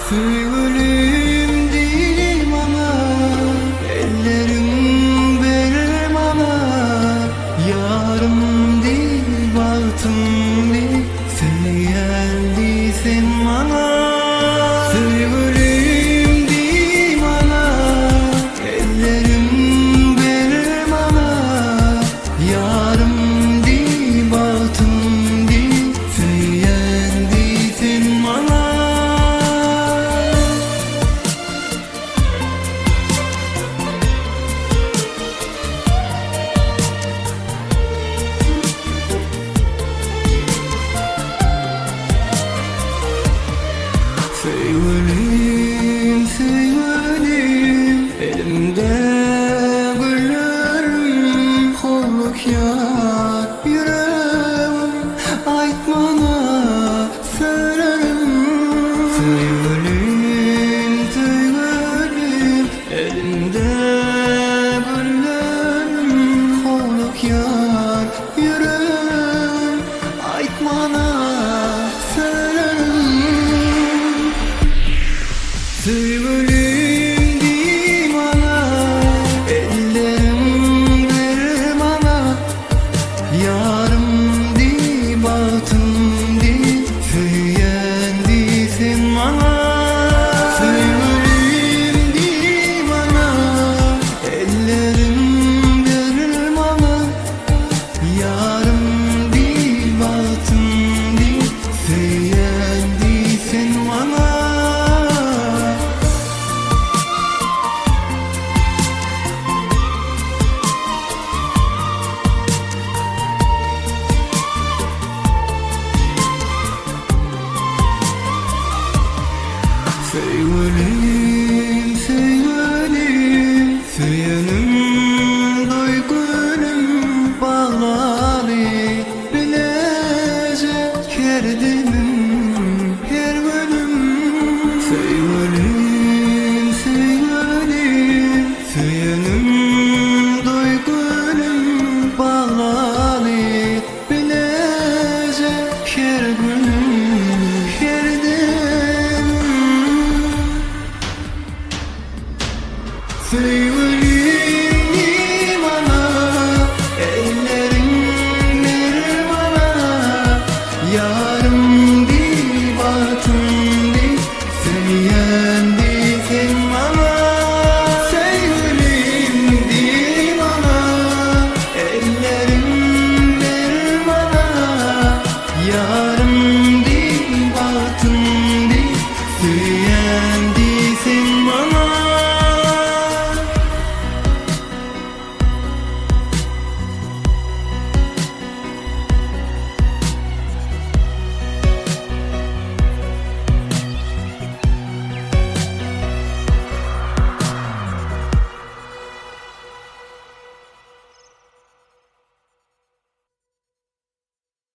Söýgülim diý maňa, elleriň ber maňa, Ýarym diý, bagtym diý, söýýän diý sen maňa. Söýgülim diý maňa, elleriň ber maňa, Ýarym diý, bagtym diý, söýýän diý sen maňa. Söýgülim, söýgülim, elimde güllerim, Howlukýar ýüregim, aýt maňa sözlerim. Söýgülim, söýgülim, elimde güllerim, Howlukýar ýüregim, aýt maňa sözlerim. Söýgülim diý maňa, ellerim ber maňa, Ýarym diý, bagtym diý, söýýän diý sen maňa. Söýgülim diý maňa, ellerim ber maňa, Ýarym diý, bagtym diý, söýýän diý sen maňa. Söýgülim, söýgülim, söýenim duýgunym Baglaly bileje her demim, her günüm. Söýgülim, söýgülim, söýenim duýgunym Baglaly bileje her günüm.